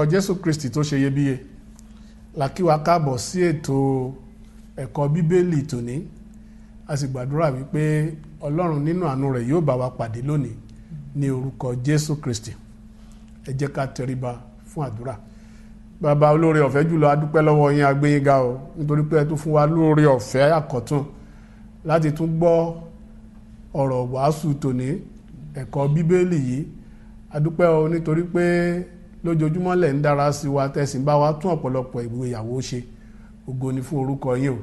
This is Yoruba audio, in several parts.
Orúkọ Jésù Kristi tó ṣe iyebíye la kí wa káàbọ̀ sí ètò ẹ̀kọ́ Bíbélì tòní. A sì gbàdúrà wípé Ọlọ́run nínú àánú rẹ̀ yóò bá wa pàdé lónìí ní orúkọ Jésù Kristi. Ẹ jẹ́ ká tẹríba fún àdúrà. Bàbá olóore ọ̀fẹ́ jùlọ, a dúpẹ́ lọ́wọ́ yín, a gbé yín ga o, nítorí pé ẹ tún fún wa lóore ọ̀fẹ́ àkọ́tún láti tún gbọ́ ọ̀rọ̀ wàásù tòní, ẹ̀kọ́ Bíbélì yìí. A dúpẹ́ o, nítorí pé lójoojúmọ́ lẹ̀ ń dára sí wa, tẹ̀sí bá wa tún ọ̀pọ̀lọpọ̀ ìgbéyàwó ṣe. Ògo ni fún orúkọ yín o.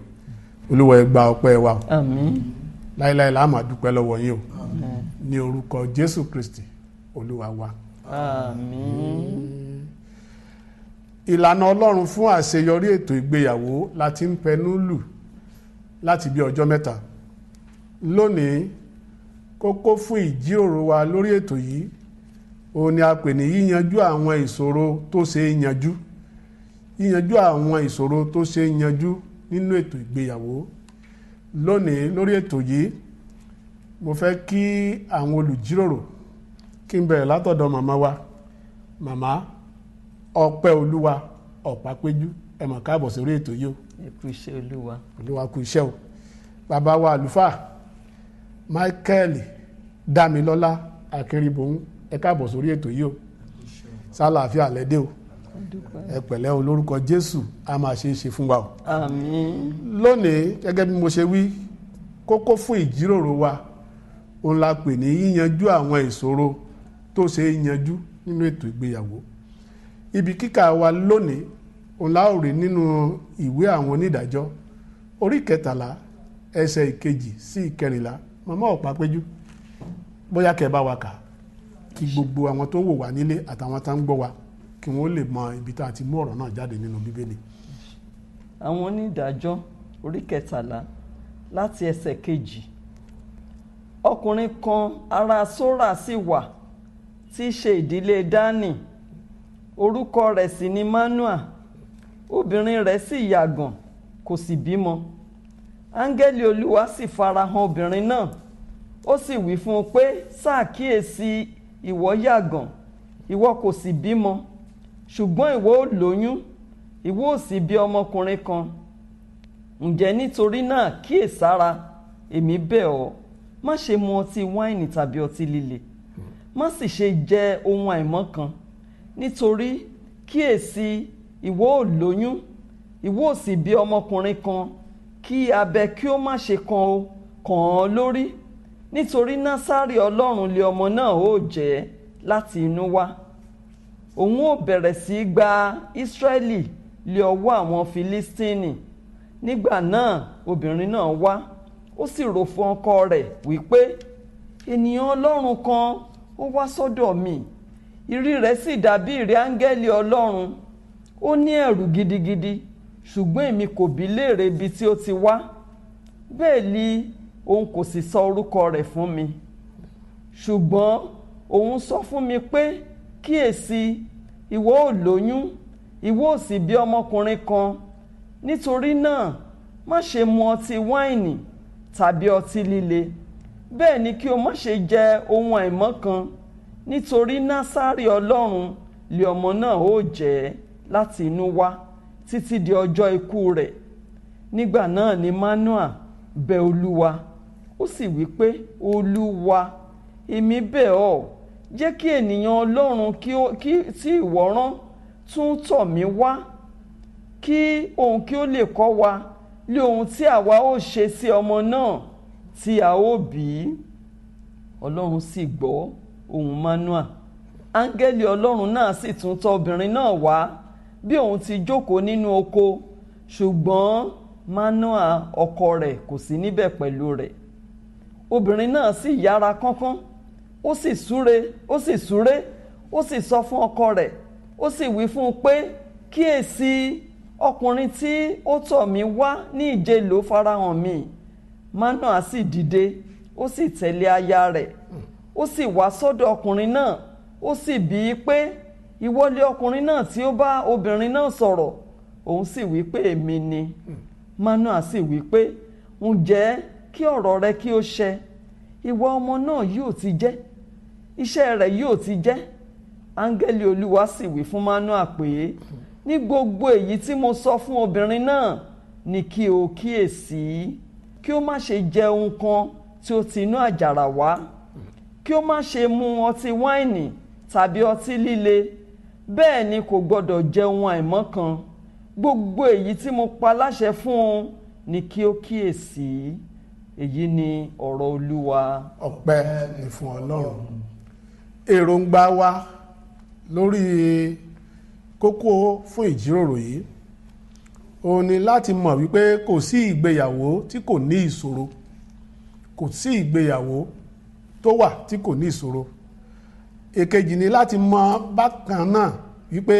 Olúwa, ẹ gba ọpẹ́ wa o. Àmín. Láíláí la máa dúpẹ́ lọ́wọ́ yín o, ní orúkọ Jésù Kristi Olúwa wa. Àmín. Ìlànà Ọlọ́run fún àṣeyọrí ètò ìgbéyàwó la ti ń pẹnu lù láti bí ọjọ́ 3 lónìí. Kókó fún ìjíròrò wa lórí ètò yìí, òun ni a pè ní yíyanjú àwọn ìṣòro tó ṣe é yanjú, yíyanjú àwọn ìṣòro tó ṣe é yanjú nínú ètò ìgbéyàwó. Lónìí lórí ètò yìí, mo fẹ́ kí àwọn olùjíròrò, kí n bẹ̀rẹ̀ látọ̀dọ̀ màmá wa, Màmá Ọpẹ́ Olúwa Ọ̀pápéjú. Ẹ mà káàbọ̀ sórí ètò yìí o. Ẹ kú iṣẹ́ Olúwa. Olúwa kú iṣẹ́ o. Bàbá wa, àlùfáà Michael Dámilọ́lá Akínríbòun, ẹ káàbọ̀ sórí ètò yìí o. Sálàáfíà lẹ́dẹ́ o? Ẹ pẹ̀lẹ́ o. Lórúkọ Jésù, a máa ṣe é ṣe fún wa o. Àmín. Lónìí, gẹ́gẹ́ bí mo ṣe wí, kókó fún ìjíròrò wa, òun la pè ní yíyanjú àwọn ìṣòro tó ṣe é yanjú nínú ètò ìgbéyàwó. Ibi kíkà wa lónìí, òun la ó rí nínú Ìwé Àwọn Onídàájọ́, orí 13, ẹsẹ̀ 2 sí 14. Màmá Ọ̀pápéjú, bóyá kẹ́ ẹ bá wa kà, kí gbogbo àwọn tó ń wò wá nílé àtàwọn tá ń gbọ́ wa, kí wọ́n lè mọ ibi tá a ti mú ọ̀rọ̀ náà jáde nínú Bíbélì. Àwọn Onídàájọ́, orí 13, láti ẹsẹ̀ 2. Ọkùnrin kan ará Sórà sì wà, tí í ṣe ìdílé Dánì. Orúkọ rẹ̀ sì ni Manoa. Obìnrin rẹ̀ sì yàgàn, kò sì bímọ. Áńgẹ́lì Olúwa sì farahàn obìnrin náà, ó sì wí fún un pé, "Ṣàkíyèsí, ìwọ yàgàn, ìwọ kò sì bímọ, ṣùgbọ́n ìwọ ó lóyún, ìwọ ó sì bí ọmọkùnrin kan. Ǹjẹ́ nítorí náà, kíyèsára, èmi bẹ̀ ọ́, má ṣe mu ọtí wáìnì tàbí ọtí líle, má sì ṣe jẹ ohun àìmọ́ kan, nítorí kíyèsí, ìwọ ó lóyún, ìwọ ó sì bí ọmọkùnrin kan. Kí abẹ kí ó má ṣe kan ó kàn án lórí, nítorí Násárì Ọlọ́run lé ọmọ náà ó jẹ́ láti inú wá. Òun ó bẹ̀rẹ̀ sí í gba Ísírẹ́lì lé ọwọ́ àwọn Filistini." Nígbà náà obìnrin náà wá, ó sì rò fún ọkọ rẹ̀ wípé, "Ènìyàn Ọlọ́run kan ó wá sọ́dọ̀ mi, ìrí rẹ̀ sì dàbí ìrí áńgẹ́lì Ọlọ́run. Ó ní ẹ̀rù gidigidi, ṣùgbọ́n èmi kò bi léèrè ibi tí ó ti wá, bẹ́ẹ̀ ni òun kò sì sọ orúkọ rẹ̀ fún mi. Ṣùgbọ́n òun sọ fún mi pé, 'Kíyèsí, ìwọ ò lóyún, ìwọ ò sì bí ọmọkùnrin kan. Nítorí náà, má ṣe mu ọtí wáìnì tàbí ọtí líle, bẹ́ẹ̀ ni kí o má ṣe jẹ ohun àìmọ́ kan, nítorí Násárì Ọlọ́run lé ọmọ náà ó jẹ́ láti inú wá títí di ọjọ́ ikú rẹ̀." Nígbà náà ni Manoa bẹ̀ Olúwa, ó sì wí pé, "Olúwa, èmi bẹ̀ ọ́, jẹ́ kí ènìyàn Ọlọ́run kí tí ìwọ rán tún tọ̀ mí wá, kí òun kí ó lè kọ́ wa lé ohun tí àwa ó ṣe sí ọmọ náà tí a ó bí." Ọlọ́run sì gbọ́ ohùn Manoa. Áńgẹ́lì Ọlọ́run náà sì tún tọ̀ obìnrin náà wá bí òun ti jókòó nínú oko, ṣùgbọ́n Manoa ọkọ rẹ̀ kò sí níbẹ̀ pẹ̀lú rẹ̀. Obìnrin náà sì yára kánkán, ó sì súre, ó sì súré, ó sì sọ fún ọkọ rẹ̀, ó sì wí fún un pé, "Kíyèsí, ọkùnrin tí ó tọ̀ mí wá ní ìjẹlò farahàn mi." Manoa sì dìde, ó sì tẹ̀lé aya rẹ̀, ó sì wá sọ́dọ̀ ọkùnrin náà, ó sì bi í pé, "Ìwọ lé ọkùnrin náà tí ó bá obìnrin náà sọ̀rọ̀?" Òun sì wí pé, "Èmi ni." Manoa sì wí pé, "Ǹjẹ́ kí ọ̀rọ̀ rẹ kí ó ṣẹ. Ìwọ ọmọ náà yóò ti jẹ́, iṣẹ́ rẹ̀ yóò ti jẹ́." Áńgẹ́lì Olúwa sì wí fún Mánóà pé, ní gbogbo èyí tí mo sọ fún obìnrin náà ni kí o kíyèsí, kí ó má ṣe jẹ ohun kan tí ó ti inú àjàrà wá, kí ó má ṣe mu ọtí wáìnì tàbí ọtí líle, bẹ́ẹ̀ ni kò gbọdọ̀ jẹ ohun àìmọ́ kan. Gbogbo èyí tí mo pa láṣẹ fún un ni kí ó kíyèsí. Èyí ni ọ̀rọ̀ Olúwa. Ọpẹ́ ni fún Ọlọ́run. Èròǹgbà wa lórí kókó fún ìjíròrò yìí òun ni láti mọ̀ wípé kò sí ìgbéyàwó tí kò ní ìṣòro, kò sí ìgbéyàwó tó wà tí kò ní ìṣòro. Èkejì ni láti mọ̀ bákan náà wípé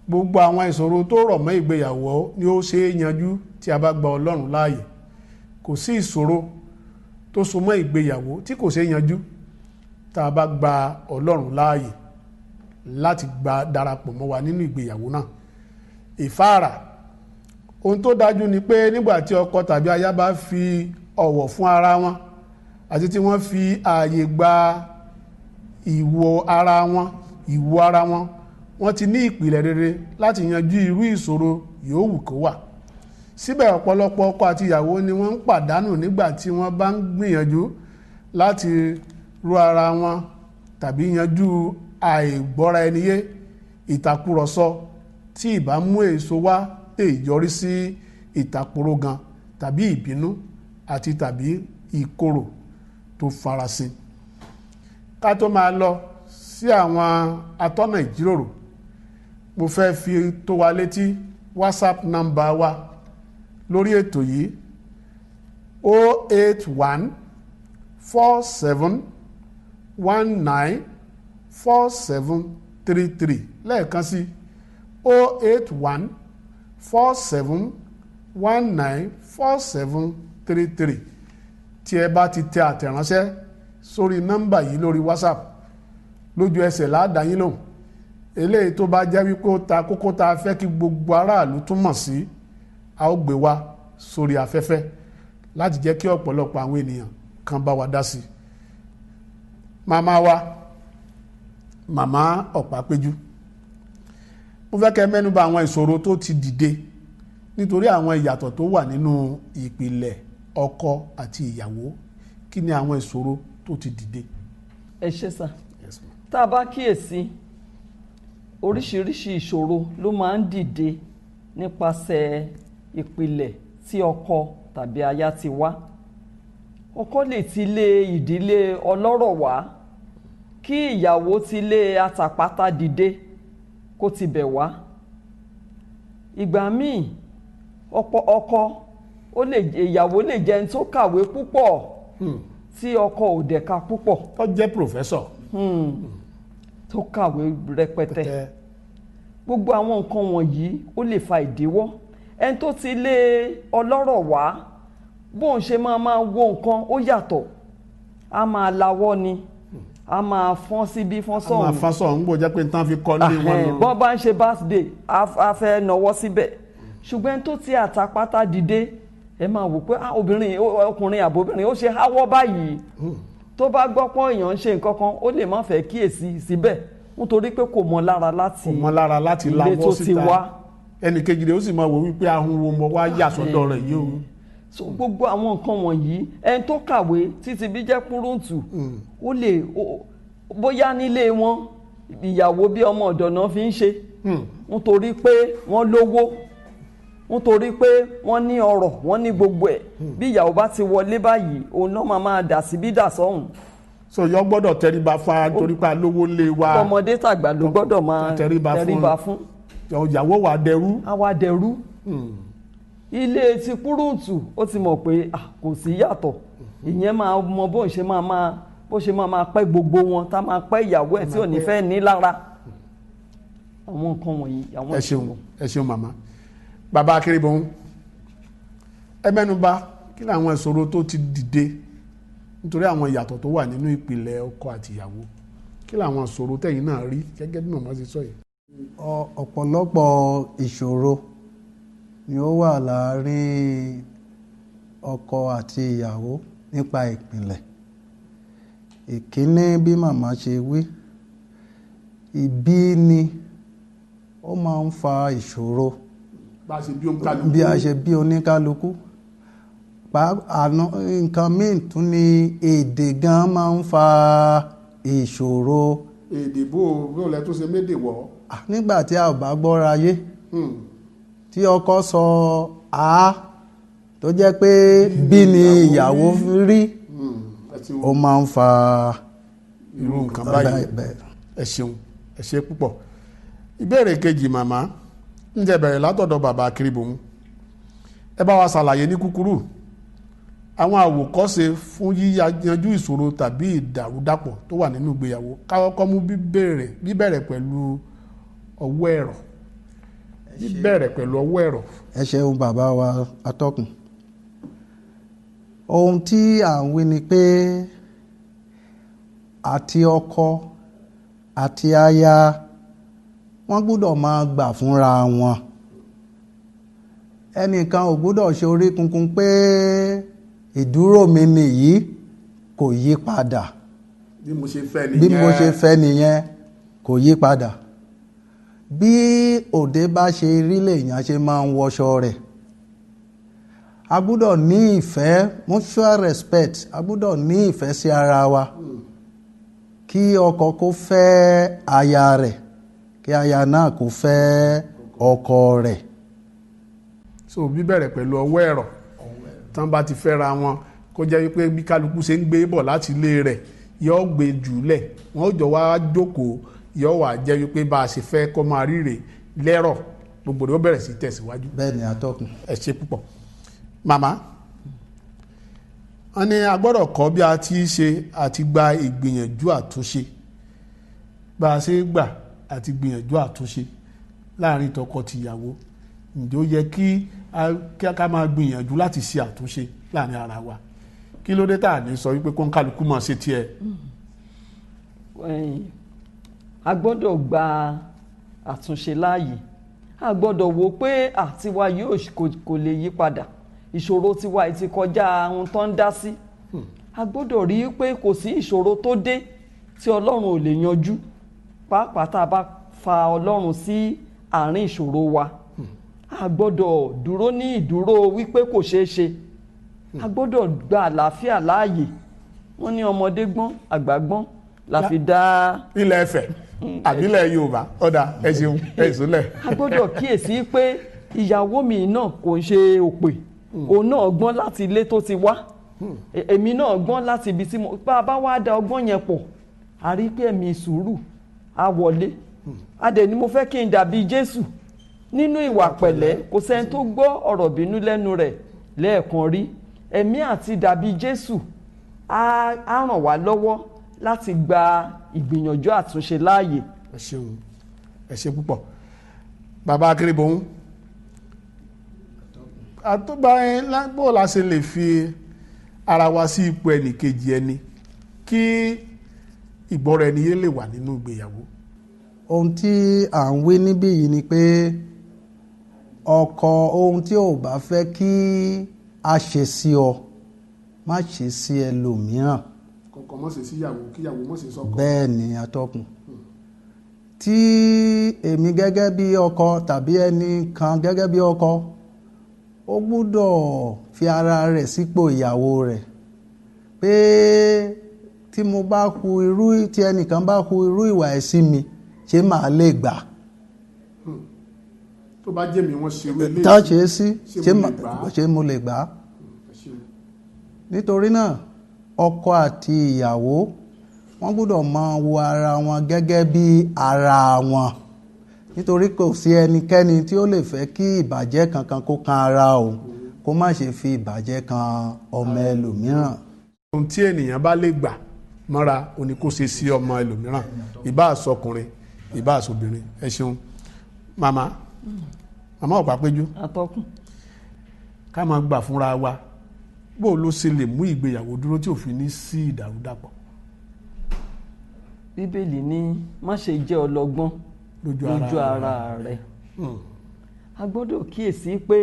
gbogbo àwọn ìṣòro tó rọ̀ mọ́ ìgbéyàwó ni ó ṣe é yanjú tí a bá gba Ọlọ́run láàyè. Kò sí ìṣòro tó so mọ́ ìgbéyàwó tí kò ṣe é yanjú tá a bá gba Ọlọ́run láàyè láti gba darapọ̀ mọ́ wa nínú ìgbéyàwó náà. Ìfáàrà, ohun tó dájú ni pé nígbà tí ọkọ tàbí aya bá fi ọ̀wọ̀ fún ara wọn àti tí wọ́n fi ààyè gba ìwọ ara wọn, wọ́n ti ní ìpìlẹ̀ rere láti yanjú irú ìṣòro yòówù kó wà. Síbẹ̀ ọ̀pọ̀lọpọ̀ ọkọ àti ìyàwó ni wọ́n ń pàdánù nígbà tí wọ́n bá ń gbìyànjú láti rú ara wọn tàbí yanjú àìgbọ́ra ẹni yé, ìtàkùrọ̀sọ tí ìbá mú èso wá lè yọrí sí ìtàkùrọ̀ gan tàbí ìbínú àti tàbí ìkorò tó farasin. Ká tó máa lọ sí àwọn atọ́nà ìjíròrò, mo fẹ́ fi tó wa létí WhatsApp nọ́mbà wa lórí ètò yìí 081 47 19 47 33, lẹ́ẹ̀kan sí 081 47 19 47 33. Tí ẹ bá ti tẹ àtẹ̀ránṣẹ́ sórí nọ́mbà yìí lórí WhatsApp, lójú ẹsẹ̀ láàdá yín lóhùn. Eléyìí tó bá jẹ́ wípé ó ta kókó tá a fẹ́ kí gbogbo aráàlú túmọ̀ sí, a ó gbé wá sórí afẹ́fẹ́ láti jẹ́ kí ọ̀pọ̀lọpọ̀ àwọn ènìyàn kan bá wa dá sí i. Màmá wa, màmá Ọ̀pápéjú, mo fẹ́ kẹ́ mẹ́nubà àwọn ìṣòro tó ti dìde nítorí àwọn ìyàtọ̀ tó wà nínú ìpìlẹ̀ ọkọ àti ìyàwó. Kí ni àwọn ìṣòro tó ti dìde? Ẹ ṣé sà. Tá a bá kíyèsí, oríṣiríṣi ìṣòro ló máa ń dìde nípasẹ̀ ìpìlẹ̀ tí ọkọ tàbí aya ti wá. Ọkọ lè ti lé ìdílé ọlọ́rọ̀ wá, kí ìyàwó ti lé àtàpátá dìde kó ti bẹ̀ wá. Ìgbà míì ọkọ ó lè, ìyàwó lè jẹ́ ẹni tó kàwé púpọ̀ tí ọkọ ò dẹ̀ ka púpọ̀. Tó jẹ́ pòfẹ́sọ̀. Tó kàwé rẹpẹtẹ. Gbogbo àwọn nǹkan wọ̀nyí ó lè fa ìdíwọ́. Ẹni tó ti lé ọlọ́rọ̀ wá, bóun ṣe máa máa wo nǹkan ó yàtọ̀. A máa lawọ́ ni, a máa fọ́n síbí fọ́n sọ̀hún. A máa fọ́n sọ̀hún gbọ́dọ̀ jẹ́ pé tán fi kọ́ lé wọn lọ. Bọ́n bá ń ṣe birthday, a fẹ́ nọwọ́ síbẹ̀. Ṣùgbọ́n ẹni tó ti àtàpátá dìde, ẹ máa wò pé obìnrin, ọkùnrin àbóbìnrin ó ṣe háwọ́ báyìí. Tó bá gbọ́ pọ́n èèyàn ń ṣe nǹkan kan, ó lè má fẹ́ kíyèsí síbẹ̀ nítorí pé kò mọ lára láti ilé tó ti wá. Ẹnì kejì rẹ̀ ó sì máa wò wípé ahun wo mo wá yà sọ́dọ̀ rẹ̀ yìí o. So gbogbo àwọn nǹkan wọ̀nyí, ẹni tó kàwé títí bí jẹ́ kúrúǹtù, ó lè bóyá nílé wọn ìyàwó bí ọmọ ọ̀dọ̀ náà fi ń ṣe nítorí pé wọ́n lówó, nítorí pé wọ́n ní ọrọ̀, wọ́n ní gbogbo ẹ̀. Bí ìyàwó bá ti wọlé báyìí, òun náà máa máa dà sí bí dà sọ́hùn. So yọ gbọ́dọ̀ tẹríba fún wa torí pé alówó lé wa. Ọmọdé tàgbà ló gbọ́dọ̀ máa tẹríba fún. Ìyàwó wa dẹrú. A wa dẹrú. Ilé ti kúrúǹtù ó ti mọ̀ pé kò sí yàtọ̀. Ìyẹn máa mọ bó ṣe máa máa bó ṣe máa máa pẹ́ gbogbo wọn, tá máa pẹ́ ìyàwó ẹ̀ tí ò ní fẹ́ ní lára. Àwọn nǹkan wọ̀nyí. Ẹ ṣeun, ẹ ṣeun màmá. Bàbá Akérèbọ̀n, ẹ mẹ́nubà kí ni àwọn ìṣòro tó ti dìde nítorí àwọn ìyàtọ̀ tó wà nínú ìpìlẹ̀ ọkọ àti ìyàwó. Kí ni àwọn ìṣòro tẹ̀yin náà rí gẹ́gẹ́ bí màmá ṣe sọ yìí? Ọ̀pọ̀lọpọ̀ ìṣòro ni ó wà láàárín ọkọ àti ìyàwó nípa ìpìlẹ̀. Ìkíní bí màmá ṣe wí, Ìbí ni ó máa ń fa ìṣòro. Bá a ṣe bí oníkálukú. Bí a ṣe bí oníkálukú. Àná nǹkan míì tún ni èdè gan máa ń fa ìṣòro. Èdè bó o lẹ tó ṣe méde wọ̀. Nígbà tí a ò bá gbọ́ra yé, tí ọkọ sọ a tó jẹ́ pé bí ni ìyàwó rí, ó máa ń fa irú nǹkan báyìí. Ẹ ṣeun, ẹ ṣe púpọ̀. Ìbéèrè kejì, màmá, ń jẹ́ bẹ̀rẹ̀ látọ̀dọ̀ bàbá Akérèbọ̀mù. Ẹ bá wa ṣàlàyé ní kúkúrú àwọn àwòkọ́ṣe fún yíyanjú ìṣòro tàbí ìdàrúdàpọ̀ tó wà nínú ìgbéyàwó. Káwọ́kọ́ mú bíbẹ̀rẹ̀ pẹ̀lú ọwọ́ ẹ̀rọ. Bíbẹ̀rẹ̀ pẹ̀lú ọwọ́ ẹ̀rọ. Ẹ ṣeun bàbá wa atọ́kùn. Ohun tí à ń wí ni pé àti ọkọ àti aya wọ́n gbọ́dọ̀ máa gbà fúnra wọn. Ẹnìkan ò gbọ́dọ̀ ṣe orí kunkun pé ìdúró mi nìyí kò yí padà. Bí mo ṣe fẹ́ nìyẹn. Bí mo ṣe fẹ́ nìyẹn kò yí padà. Bí òde bá ṣe rí lèèyàn ṣe máa ń wọṣọ rẹ̀. A gbọ́dọ̀ ní ìfẹ́, mutual respect, a gbọ́dọ̀ ní ìfẹ́ sí ara wa. Kí ọkọ kó fẹ́ aya rẹ̀, kí aya náà kó fẹ́ ọkọ rẹ̀. So bíbẹ̀rẹ̀ pẹ̀lú ọwọ́ ẹ̀rọ, tán bá ti fẹ́ra wọn, kó jẹ́ wípé bí kálukú ṣe ń gbé bọ̀ láti ilé rẹ̀ yóò gbé jùlẹ̀, wọ́n jọ wá jókòó, yóò wá jẹ́ wípé bá a ṣe fẹ́ kó máa ríre lẹ́rọ̀, gbogbo rẹ̀ ó bẹ̀rẹ̀ sí tẹ̀síwájú. Bẹ́ẹ̀ ni atọ́kùn. Ẹ ṣe púpọ̀. Màmá, wọ́n ní a gbọ́dọ̀ kọ́ bí a ti ṣe àti gba ìgbìyànjú àtúnṣe, bá a ṣe gbà àti gbìyànjú àtúnṣe láàrin tọkọ-tìyàwó. Ǹjẹ́ ó yẹ kí ká máa gbìyànjú láti ṣe àtúnṣe láàrin ara wa? Kí ló dé tá à ní sọ wípé kó ń kálukú máa ṣe tiẹ̀? A gbọ́dọ̀ gba àtúnṣe láàyè. A gbọ́dọ̀ wò pé àtiwa yóò kò lè yí padà, ìṣòro tiwa ti kọjá ohun tó ń dá sí. A gbọ́dọ̀ rí i pé kò sí ìṣòro tó dé tí Ọlọ́run ò lè yanjú, pàápàá tá a bá fa Ọlọ́run sí àárín ìṣòro wa. A gbọ́dọ̀ dúró ní ìdúró wípé kò ṣeé ṣe. A gbọ́dọ̀ gba àlàáfíà láàyè. Wọ́n ní ọmọdé gbọ́n, àgbà gbọ́n la fi dá ilẹ̀ Ifẹ̀ àbílẹ̀ Yorùbá. Ọ̀dà, ẹ ṣeun, ẹ ìsúlẹ̀. A gbọ́dọ̀ kíyèsí pé ìyàwó mi náà kò ń ṣe òpè, òun náà gbọ́n láti ilé tó ti wá, èmi náà gbọ́n láti ibi tí mo bá wá da ọgbọ́n yẹn pọ̀, a rí pé ẹ̀mí sùúrù á wọlé. A dẹ̀ ni mo fẹ́ kí n dàbí Jésù nínú ìwà pẹ̀lẹ́. Kò sẹ́ni tó gbọ́ ọ̀rọ̀ bínú lẹ́nu rẹ̀ lẹ́ẹ̀kan rí. Ẹ̀mí àti dàbí Jésù á ràn wá lọ́wọ́ láti gba ìgbìyànjú àtúnṣe láàyè. Ẹ ṣeun, ẹ ṣe púpọ̀. Bàbá Akérèbọ̀hún, àtúgbà bó la ṣe lè fi ara wa sí ipò ẹnìkejì ẹni kí ìgbọ́ra ẹni yé lè wà nínú ìgbéyàwó? Ohun tí à ń wí níbí yìí ni pé ọkọ, ohun tí ò bá fẹ́ kí a ṣe sí ọ, má ṣe sí ẹlòmíràn. Kọ̀ọ̀kan má ṣe síyàwó, kíyàwó má ṣe sọ́kọ. Bẹ́ẹ̀ ni atọ́kùn. Tí èmi gẹ́gẹ́ bí ọkọ tàbí ẹnì kan gẹ́gẹ́ bí ọkọ, ó gbúdọ̀ fi ara rẹ̀ sípò ìyàwó rẹ̀, pé tí mo bá hu irú, tí ẹnìkan bá hu irú ìwà ẹ̀ sí mi, ṣé màá lè gbà? Tó bá jẹ́ mi wọ́n ṣe irú eléyìí, tá ṣe é sí, ṣé mo lè gbà? Nítorí náà ọkọ àti ìyàwó wọ́n gbúdọ̀ máa wo ara wọn gẹ́gẹ́ bí ara wọn, nítorí kò sí ẹnikẹ́ni tí ó lè fẹ́ kí ìbàjẹ́ kankan kó kan ara òun, kó má ṣe fi ìbàjẹ́ kan ọmọ ẹlòmíràn. Ohun tí ènìyàn bá lè gbà mọ́ra òní kó ṣe sí ọmọ ẹlòmíràn, ìbá àsọkùnrin, ìbá àsọbìnrin. Ẹ ṣeun màmá. Màmá Ọ̀pápéjú, atọ́kùn, ká máa gbà fúnra wa, bó ló ṣe lè mú ìgbéyàwó dúró tí ò fi ní sí ìdàrúdàpọ̀? Bíbélì ní má ṣe jẹ́ ọlọ́gbọ́n lójú ara rẹ. A gbọ́dọ̀ kíyèsí pé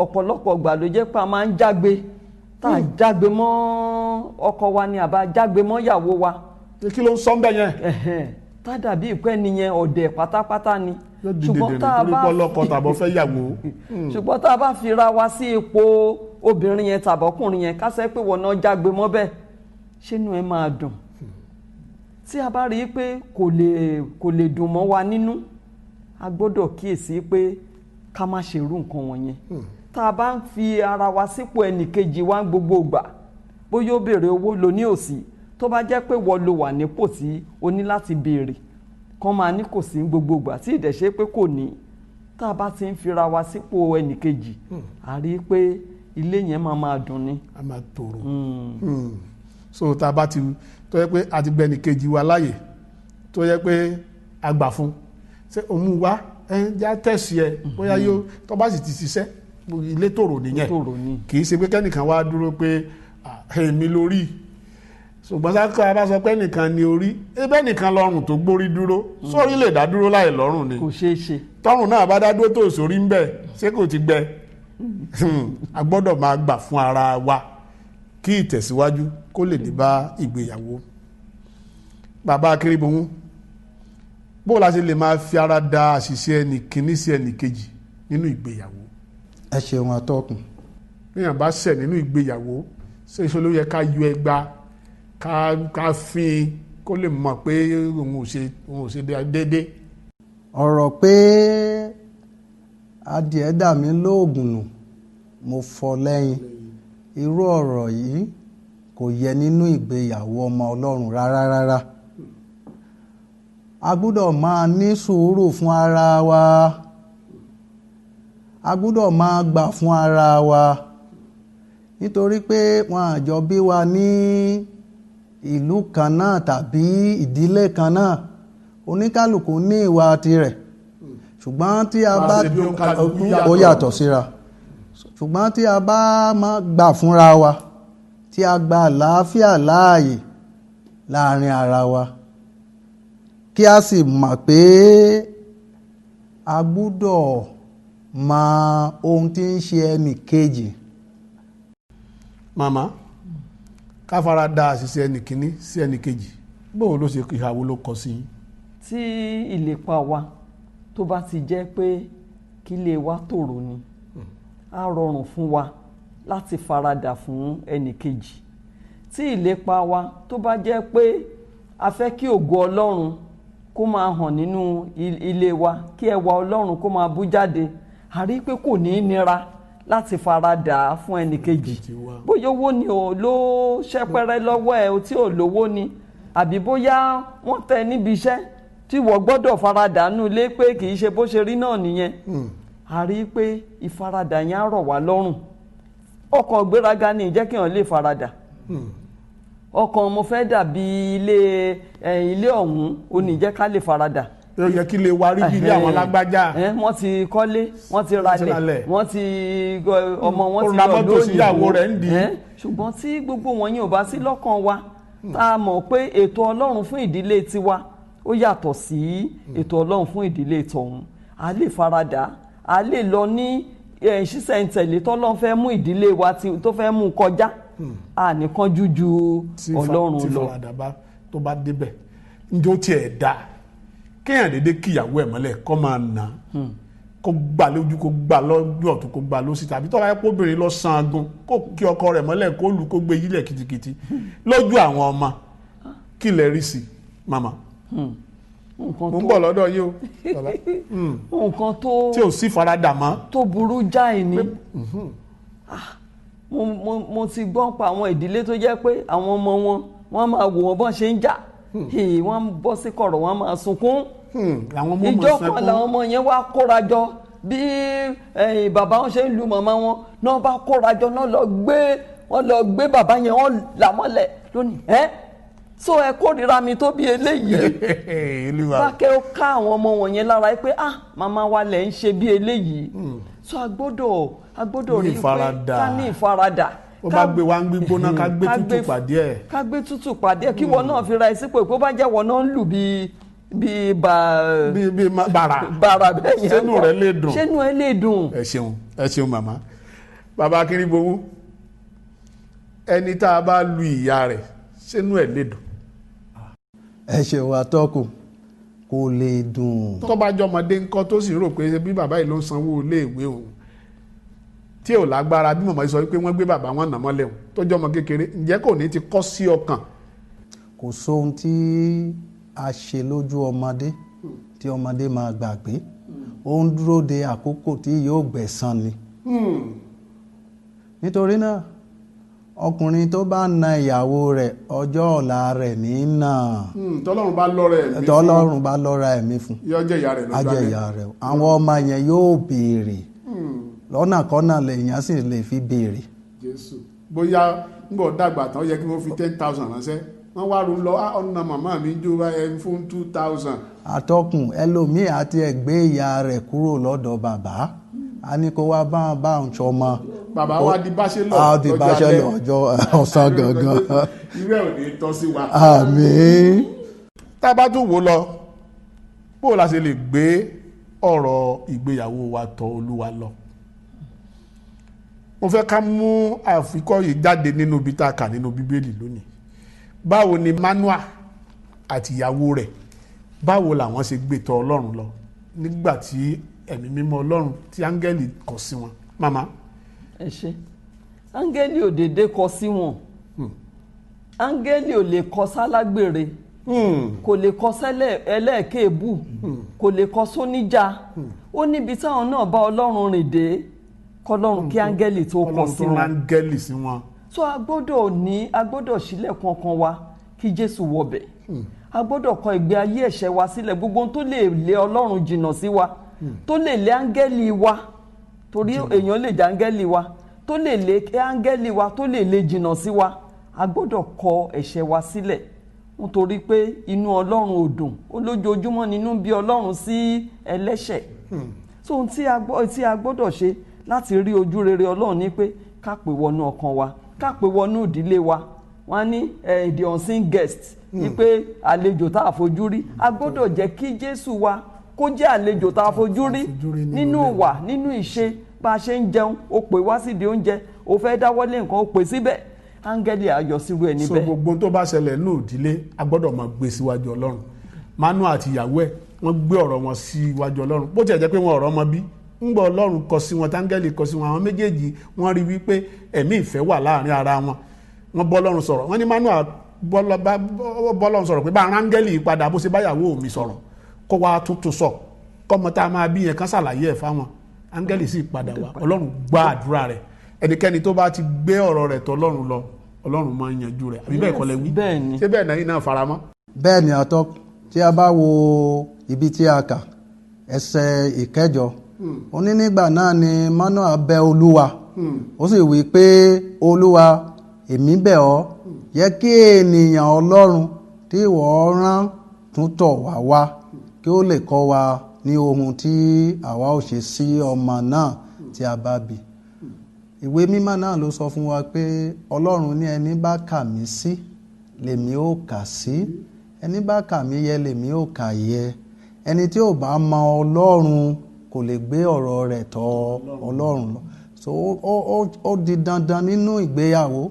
ọ̀pọ̀lọpọ̀ ìgbà ló jẹ́ pé a máa ń jágbe, tá a jágbe mọ́ ọkọ wa ni àbá jágbe mọ́ ìyàwó wa. Kí ló ń sọ ń bẹ̀ yẹn? Tá dàbí ìpẹ́ nìyẹn ọ̀dẹ̀ pátápátá ni. Yóò di dèdèrè torí pé ọlọ́kọ tàbọ̀ fẹ́ yàwó. Ṣùgbọ́n tá a bá fi ra wa sí ipò obìnrin yẹn tàbọ́kùnrin yẹn, ká sẹ́ pé wọn náà jágbe mọ́ bẹ́ẹ̀, ṣénú ẹ máa dùn? Tí a bá rí i pé kò lè dùn mọ́ wa nínú, a gbọ́dọ̀ kíyèsí pé ká má ṣe irú nǹkan wọ̀nyẹn. Tá a bá ń fi ara wa sípò ẹnìkejì wa ń gbogbo ìgbà, bóyá ó béèrè owó lo ní òsì, tó bá jẹ́ pé wọ́n lo wà nípò tí o ní láti béèrè, kán máa ní kò sí ní gbogbo ìgbà tí ìdẹ̀ṣe pé kò ní. Tá a bá ti ń fira wa sípò ẹnìkejì, a rí i pé ilé yẹn máa máa dùn ni. A máa tòrò. So tá a bá ti tó yẹ pé a ti gbẹnì kejì wa láàyè, tó yẹ pé a gbà fún ṣé òun wá ẹ ń já tẹ̀sí ẹ, bóyá yóò tó bá sì ti ṣiṣẹ́, ilé tòrò nìyẹn. Tòrò ni. Kì í ṣe pé kẹ́nìkan wá dúró pé, "Ah, èmi lórí." Ṣùgbọ́n sáà bá sọ pé ẹnìkan ni orí ebe, ẹnìkan lọ́rùn tó gbórí dúró sórí lè dá dúró láì lọ́rùn ni. Kò ṣeé ṣe. Tọrùn náà bá dá dúró tó sórí ń bẹ, ṣé kò ti gbẹ? A gbọ́dọ̀ máa gbà fún ara wa kí ìtẹ̀síwájú kó lè dé bá ìgbéyàwó. Bàbá Akérèbọ̀hún, bó la ṣe lè máa fi ara da àṣìṣe ẹnì kìíní sí ẹnì kejì nínú ìgbéyàwó? Ẹ ṣeun, atọ́kùn. Níyàn bá ṣẹ̀ nínú ìgbéyàwó, ṣé iṣẹ́ ló yẹ ká yọ ẹgba, ká fín kó lè mọ̀ pé òun ò ṣe déédéé? Ọ̀rọ̀ pé adìẹ dà mí lóògùn nù, mo fọ́ lẹ́yìn, irú ọ̀rọ̀ yìí kò yẹ nínú ìgbéyàwó ọmọ Ọlọ́run rárá rárá. A gbọ́dọ̀ máa ní sùúrù fún ara wa, a gbọ́dọ̀ máa gbà fún ara wa, nítorí pé wọn àjọ bí wa ní ìlú kan náà tàbí ìdílé kan náà. Oníkálukú ní ìwà tirẹ̀, ṣùgbọ́n tí a bá Ṣe bí oníkálukú ó yàtọ̀ síra. Ṣùgbọ́n tí a bá máa gbà fúnra wa, tí a gba àlàáfíà láàyè láàrin ara wa, kí a sì mọ̀ pé a gbúdọ̀ mọ ohun tí ń ṣe ẹnì kejì. Màmá, ká fara da àṣìṣe ẹnì kìíní sí ẹnì kejì, bóun ló ṣe, ìhàwó ló kọ sí yín? Tí ìlépa wa tó bá ti jẹ́ pé kí ilé wa tòrò ni, á rọrùn fún wa láti faradà fún ẹnì kejì. Tí ìlépa wa tó bá jẹ́ pé a fẹ́ kí ògo Ọlọ́run kó máa hàn nínú ilé wa, kí ẹwà Ọlọ́run kó máa bú jáde, a rí pé kò ní í nira láti faradà fún ẹnì kejì. Kejì wa. Bóyá owó ni ò ló ṣẹ́pẹ́rẹ́ lọ́wọ́ ẹ̀ tí ò lówó ni, àbí bóyá wọ́n tẹ níbi iṣẹ́ tí wọ́n gbọ́dọ̀ faradà nù ilé pé kì í ṣe bó ṣe rí náà nìyẹn, a rí i pé ìfaradà yẹn á rọ̀ wá lọ́rùn. Ọkàn gbéraga ni ìjẹ́ kí wọ́n lè faradà. Ọkàn mo fẹ́ dàbí ilé ẹ, ilé ọ̀hún ò ní jẹ́ ká lè faradà. Ó yẹ kí lè wa rí bí ilé àwọn lágbájá. Wọ́n ti kọ́lé, wọ́n ti ralẹ̀, ralẹ̀. Wọ́n ti ọmọ wọn Ó ti ra lọ mọ́tò síyàwó rẹ̀ ń dì í. Ṣùgbọ́n tí gbogbo wọn yìí ò bá sí lọ́kàn wa, tá a mọ̀ pé ètò Ọlọ́run fún ìdílé tiwa ó yàtọ̀ sí ètò Ọlọ́run fún ìdílé tọ̀hún, a lè faradà, a lè lọ ní ṣísẹ̀ntẹ̀lé tọ́lọ́run fẹ́ mú ìdílé wa tó fẹ́ mú kọjá. A nìkan jújú Ọlọ́run tí lọ. faradà bá tó bá débẹ̀, njẹ́ ó tiẹ̀ da kéèyàn dédé kíyàwó ẹ̀ mọ́lẹ̀, kó máa nà á, kó gbà lójú, kó gbà lọ́jọ́ ọ̀tún, kó gbà lósì, tàbí tọ́lá yẹ kó obìnrin lọ san agun, kó kí ọkọ rẹ̀ mọ́lẹ̀, kó lù, kó gbé yílẹ̀ kìtìkìtì lójú àwọn ọmọ? Kí lẹ rí sí, màmá? Nǹkan Mo ń tó bọ̀ lọ́dọ̀ yìí o, bàbá. Nǹkan tó Tí ò sí faradà mọ́. tó burú jáì ni. Ah, mo ti gbọ́ pa àwọn ìdílé tó jẹ́ pé àwọn ọmọ wọn, wọ́n máa wò wọ́n bọ́n ṣe ń jà. Hey, wọ́n ń bọ́ sí kọ̀rọ̀, wọ́n máa sunkún. Làwọn ọmọ mọ̀ Ìjọ kan sẹ́kún. làwọn ọmọ yẹn wá kóra jọ, bí bàbá wọn ṣe ń lu màmá wọn náà, bá kóra jọ náà lọ gbé wọn, lọ gbé bàbá yẹn, wọ́n là mọ́lẹ̀ lónìí. Ẹ́ so ẹ kórìíra mi tó bí eléyìí? Olúwa. Bákẹ́ ó ká àwọn ọmọ wọ̀nyẹn lára pé, ah, màmá wa lẹ̀ ń ṣe bí eléyìí. So a gbọ́dọ̀ Ní rí i pé ìfaradà. ká ní ìfaradà. Ó bá gbé wa ń gbígbóná, ká gbé tútù pàdé ẹ̀. Ká gbé tútù pàdé ẹ̀, kí wọn náà fi ra ẹ sípò pé ó bá jẹ́ wọn náà ń lù bíi bíi bá bí bàrà bàrà bẹ́ẹ̀ yẹn. Ṣénú rẹ̀ lè dùn? Ṣénú ẹ lè dùn? Ẹ ṣeun, ẹ ṣeun màmá. Bàbá Akínríbowó, ẹni tá a bá lu ìyá rẹ̀, ṣénú ẹ̀ lè dùn? Ẹ ṣeun, atọ́kùn. Kò lè dùn. Tó bá jọmọdé ńkọ́, tó sì rò pé bí bàbá yìí ló ń sanwó iléèwé òun, tí ò lágbára, bí màmá yìí sọ wípé wọ́n gbé bàbá wọn nà mọ́lẹ̀ òun, tó jọmọ kékeré, ǹjẹ́ kò ní ti kọ́ sí ọkàn? Kò sóhun tí a ṣe lójú ọmọdé tí ọmọdé máa gbàgbé. Ó ń dúró de àkókò tí yóò gbẹ̀san ni. Nítorí náà, ọkùnrin tó bá na ìyàwó rẹ̀, ọjọ́ ọ̀la rẹ̀ ní í nà. Tọ́lọ́run bá lọ́rẹ̀ ẹ̀mí fún, Tọ́lọ́run bá lọ́ra ẹ̀mí fún, yóò jẹ́ ìyá rẹ̀ lọ́jọ́ á jẹ́ alẹ́. ìyá rẹ̀. Àwọn ọmọ yẹn yóò béèrè lọ́nàkọ́nà, lèèyàn sì lè fi béèrè. Jésù, bóyá ń bọ̀ dàgbà tán, ó yẹ kí wọ́n fi 10,000 ránṣẹ́, wọ́n wá ru lọ, "Ah, ọ̀nà màmá mi jó ẹ fún 2,000." Atọ́kùn, ẹlòmíì àti ẹ̀gbẹ́ ìyá rẹ̀ kúrò lọ́dọ̀ bàbá, a ní kó wá bá òun sọmọ. Bàbá wa di bachelor A di lọ́jọ́ bachelor alẹ́. Ọjọ́ ọ̀sán gangan. Irú ẹ̀ ò ní tọ́ sí wa. Àmín. Tá a bá tún wò lọ, bó la ṣe lè gbé ọ̀rọ̀ ìgbéyàwó wa tọ̀ Olúwa lọ? Mo fẹ́ ká mú àfikọ́ yìí jáde nínú ibi tá a kà nínú Bíbélì lónìí. Báwo ni Manoa àti ìyàwó rẹ̀, báwo làwọn ṣe gbé tọ̀ Ọlọ́run lọ nígbà tí ẹ̀mí mímọ́ Ọlọ́run, tí áńgẹ́lì kọ sí wọn, màmá? Ẹ ṣe. Áńgẹ́lì ò dédé kọ sí wọn. Áńgẹ́lì ò lè kọ sálágbèrè, kò lè kọ sẹ́lẹ̀ ẹlẹ́ẹ̀kẹ́ẹ̀bù, kò lè kọ sóníjà. Ó níbi táwọn náà bá Ọlọ́run rìn dé kọlọ́run kí áńgẹ́lì tó kọ Ọlọ́run sí tó wọn. rán áńgẹ́lì sí wọn. So a gbọ́dọ̀ ní, a gbọ́dọ̀ ṣílẹ̀kùn ọkàn wa kí Jésù wọbẹ̀. A gbọ́dọ̀ kọ ìgbé ayé ẹ̀ṣẹ̀ wa sílẹ̀, gbogbo ohun tó lè lé Ọlọ́run jìnnà sí wa, tó lè lé áńgẹ́lì wa, torí èèyàn lè jẹ́ áńgẹ́lì wa, tó lè lé áńgẹ́lì wa, tó lè lé jìnnà sí wa. A gbọ́dọ̀ kọ ẹ̀ṣẹ̀ wa sílẹ̀, nítorí pé inú Ọlọ́run ò dùn. Ó lójoojúmọ́ nínú bí Ọlọ́run sí ẹlẹ́ṣẹ̀. So ohun tí a gbọ́dọ̀ ṣe láti rí ojú rere Ọlọ́run ni pé ká pè wọnú ọkàn wa, ká pè wọnú ìdílé wa. Wọ́n á ní the unseen guest, ni pé àlejò tá a fojú rí. A gbọ́dọ̀ jẹ́ kí Jésù wa kó jẹ́ àlejò tá a fojú rí fojú rí nínú nínú ilé. wà, nínú ìṣe, bá a ṣe ń jẹun. Ó pè wá sídìí oúnjẹ, ó fẹ́ dáwọ́lé nǹkan, ó pè síbẹ̀, áńgẹ́lì ayọ̀ sírú ẹni So bẹ́ẹ̀. gbogbo ohun tó bá ṣẹlẹ̀ ní òdílé, a gbọ́dọ̀ máa gbé síwájú Ọlọ́run. Manoa àti ìyàwó ẹ̀, wọ́n gbé ọ̀rọ̀ wọn síwájú Ọlọ́run. Bó tiẹ̀ jẹ́ pé wọn ọ̀rọ̀ ọmọ bí ń gbọ́, Ọlọ́run kọ sí wọn, táńgẹ́lì kọ sí wọn, àwọn méjèèjì wọ́n rí wípé ẹ̀mí ìfẹ́ wà láàrin ara wọn. Wọ́n bọ́ Ọlọ́run sọ̀rọ̀. Wọ́n ní Manoa bọ́ Ọlọ́run sọ̀rọ̀ pé bá rángẹ́lì yìí padà, bó ṣe báyàwó mi sọ̀rọ̀, kó wá tuntun sọ, kọ́mọ tá a máa bí yẹn kán ṣàlàyé ẹ̀ fáwọn. Áńgẹ́lì sì padà wá, Ọlọ́run gba àdúrà rẹ̀. Ẹnikẹ́ni tó bá ti gbé ọ̀rọ̀ rẹ̀ tọ̀ Ọlọ́run lọ, Ọlọ́run máa ń yanjú rẹ̀, àbí bẹ́ẹ̀ kọ́ lẹ wí? Bẹ́ẹ̀ ni. Ṣé bẹ́ẹ̀ náà yìí náà faramọ́? Bẹ́ẹ̀ ni, atọ́kùn. Tí a bá wo ibi tí a kà, ẹsẹ̀ ìkẹjọ, ó ní nígbà náà ni Manoah bẹ̀ Olúwa, ó sì wí pé, "Olúwa, èmi bẹ̀ ọ́, yẹ kí ènìyàn Ọlọ́run tí ìwọ rán tún tọ̀ wá wá, kí ó lè kọ́ wa ní ohun tí àwa ó ṣe sí ọmọ náà tí a bá bí." Ìwé mímọ́ náà ló sọ fún wa pé Ọlọ́run ní ẹni bá kà mí sí lèmi ó kà sí, ẹni bá kà mí yẹ lèmi ó kà yẹ. Ẹni tí ò bá mọ Ọlọ́run kò lè gbé ọ̀rọ̀ rẹ̀ tọ̀ Ọlọ́run lọ. So ó di dandan nínú ìgbéyàwó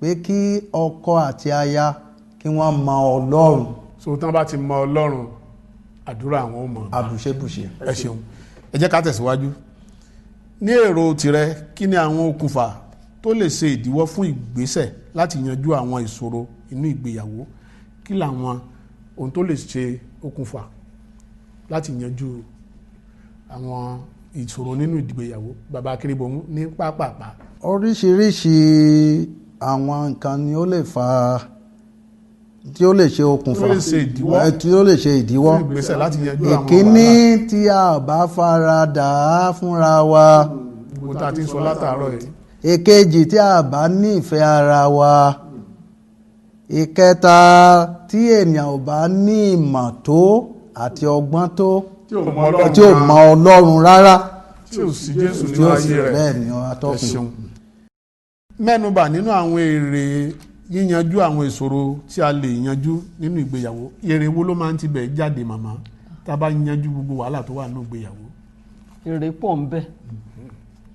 pé kí ọkọ àti aya kí wọ́n mọ Ọlọ́run. So tí wọ́n bá ti mọ Ọlọ́run, àdúrà àwọn ò mọ̀. Àbùṣebùṣe. Ẹ ṣeun. Ẹ jẹ́ ká tẹ̀síwájú. Ní èrò tìrẹ, kí ni àwọn okùnfà tó lè ṣe ìdíwọ́ fún ìgbésẹ̀ láti yanjú àwọn ìṣòro inú ìgbéyàwó? Kí làwọn ohun tó lè ṣe okùnfà láti yanjú àwọn ìṣòro nínú ìgbéyàwó, bàbá Akérèbọmú, ní pápápá? Oríṣiríṣi àwọn nǹkan ni ó lè fa, tí ó lè ṣe okùnfà Tí ó lè ṣe ìdíwọ́. Tí ó lè ṣe ìdíwọ́ fún ìgbésẹ̀ láti yanjú àwọn Ìkíní, tí a bá fara dà á fúnra wa. Gbogbo tá a ti ń sọ látàárọ̀ yìí. Èkejì, tí a bá ní ìfẹ́ ara wa. Ìkẹta, tí ènìyàn ò bá ní ìmọ̀ tó àti ọgbọ́n tó, tí ò mọ Ọlọ́run tí ò mọ Ọlọ́run rárá, tí ò sí Jésù tí nínú ó sì ayé rẹ̀. Bẹ́ẹ̀ ni, Ẹ atọ́kùn. ṣeun. Mẹ́nubà nínú àwọn èrè yíyanjú àwọn ìṣòro tí a lè yanjú nínú ìgbéyàwó, èrè wo ló máa ń tibẹ̀ jáde, màmá, tá a bá yanjú gbogbo wàhálà tó wà nínú ìgbéyàwó? Èrè pọ̀ ń bẹ.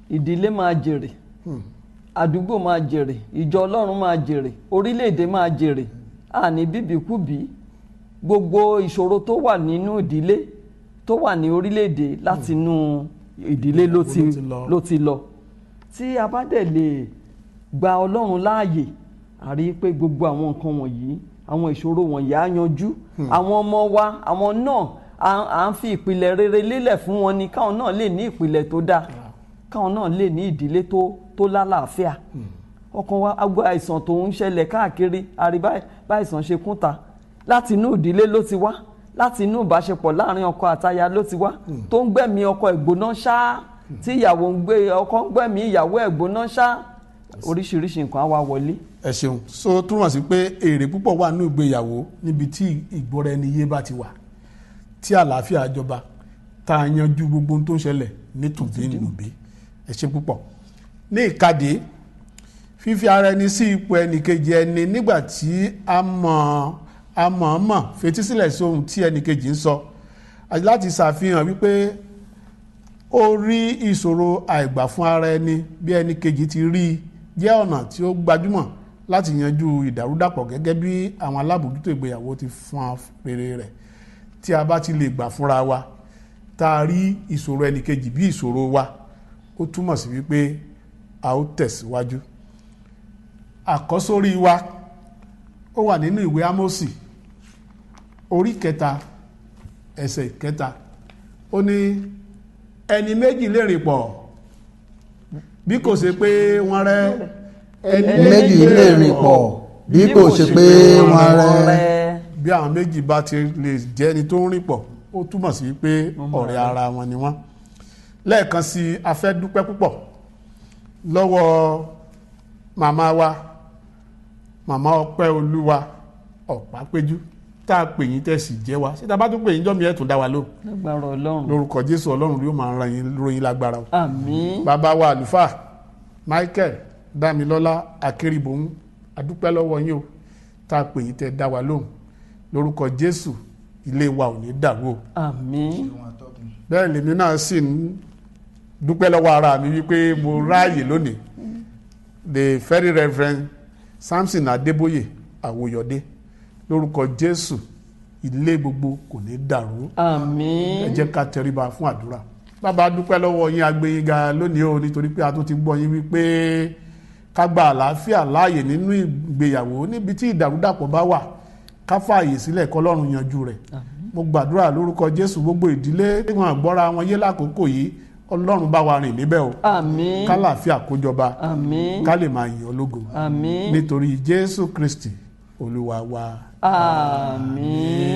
Ìdílé máa jèrè, àdúgbò máa jèrè, ìjọ Ọlọ́run máa jèrè, orílẹ̀-èdè máa jèrè. Àní bíbíkúbí. Gbogbo ìṣòro tó wà nínú ìdílé, tó wà ní orílẹ̀-èdè, láti inú ìdílé ló ti ló ti lọ. Ló ti lọ. Tí a bá dẹ̀ lè gba Ọlọ́run láàyè, a rí i pé gbogbo àwọn nǹkan wọ̀nyí, àwọn ìṣòro wọ̀nyí á yanjú. Àwọn ọmọ wa, àwọn náà, à ń fi ìpìlẹ̀ rere lélẹ̀ fún wọn ni, káwọn náà lè ní ìpìlẹ̀ tó dáa, káwọn náà lè ní ìdílé tó lálàáfíà. Ọkàn wa agbo àìsàn tó ń ṣẹlẹ̀ káàkiri, àrí báìsàn ṣe kúnta, láti inú ìdílé ló ti wá, láti inú ìbáṣepọ̀ láàrin ọkọ àtaya ló ti wá, tó ń gbẹ̀mí ọkọ ẹ̀gbóná ṣáá, tí ìyàwó ń gbé ọkọ ń gbẹ̀mí ìyàwó ẹ̀gbóná ṣáá, oríṣiríṣi nǹkan á wá wọlé. Ẹ ṣeun. So túmọ̀ sí pé èrè púpọ̀ wà nínú ìgbéyàwó níbi tí ìgbọ́ra ẹni yé bá ti wà, tí àlàáfíà jọba, tá a yanjú gbogbo ohun tó ń ṣẹlẹ̀ nítùbí nùbí. Ẹ ṣe púpọ̀. Ní ìkadì, fífi ara ẹni sí ipò ẹnìkejì ẹni nígbà tí a mọ̀ mọ̀ fetísílẹ̀ sí ohun tí ẹnìkejì ń sọ, àti láti ṣàfihàn wípé ó rí ìṣòro àìgbà fún ara ẹni bí ẹnìkejì ti rí i, jẹ́ ọ̀nà tí ó gbajúmọ̀ láti yanjú ìdàrúdàpọ̀, gẹ́gẹ́ bí àwọn alábòójútó ìgbéyàwó ti fún rere rẹ̀. Tí a bá ti lè gbà fúnra wa, tá a rí ìṣòro ẹnìkejì bí ìṣòro wa, ó túmọ̀ sí wípé a ó tẹ̀síwájú. Àkọ́sórí wa, ó wà nínú ìwé Ámósì orí 3, ẹsẹ̀ 3. Ó ní, "Ẹni méjì lè rìn pọ̀ bí kò ṣe pé wọ́n rẹ́?" Ẹni méjì lè rìn pọ̀ bí kò ṣe pé wọ́n rẹ́? Bí àwọn méjì bá ti lè jẹ́ ẹni tó ń rìn pọ̀, ó túmọ̀ sí pé ọ̀rẹ́ ara wọn ni wọ́n. Lẹ́ẹ̀kan sí i, a fẹ́ dúpẹ́ púpọ̀ lọ́wọ́ màmá wa, Màmá Ọpẹ́ Olúwa Ọ̀pápéjú, tá a pè yín tẹ̀sí jẹ́ wa. Ṣé tá a bá tún pè yín jọ́ mi, ẹ̀ tún dá wa lóhùn? Lágbára Ọlọ́run. Lórúkọ Jésù, Ọlọ́run yóò máa ràn yín ròyìn lágbára o. Àmín. Bàbá wa, àlùfáà Michael Dámilọ́lá Akérìbòhún, adúpẹ́ lọ́wọ́ yín o, tá a pè yín tẹ́ dá wa lóhùn. Lórúkọ Jésù, ilé wa ò ní dàrú o. Àmín. Bẹ́ẹ̀ lèmi náà sì ń dúpẹ́ lọ́wọ́ ara mi wípé mo ráàyè lónìí, the Very Reverend Samson Adébóyè Àwòyọ̀dé. Lórúkọ Jésù, ilé gbogbo kò ní dàrú. Àmín. Ẹ jẹ́ ká tẹríba fún àdúrà. Bàbá, dúpẹ́ lọ́wọ́ yín, agbẹ́yìnga lónìí o, nítorí pé a tún ti gbọ́ yín wípé ká gba àlàáfíà láàyè nínú ìgbéyàwó. Níbi tí ìdàrúdàpọ̀ bá wà, ká fààyè sílẹ̀ kọ́lọ́run yanjú rẹ̀. Mo gbàdúrà lórúkọ Jésù, gbogbo ìdílé tí wọn gbọ́ra wọn yé lákòókò yìí, Ọlọ́run bá wa rìn níbẹ̀ o. Àmín. Kálàáfíà kójọba. Àmín. Ká lè máa yìn ọ́ lógo. Àmín. Nítorí Jésù Kristi Olúwa wa. Àmín.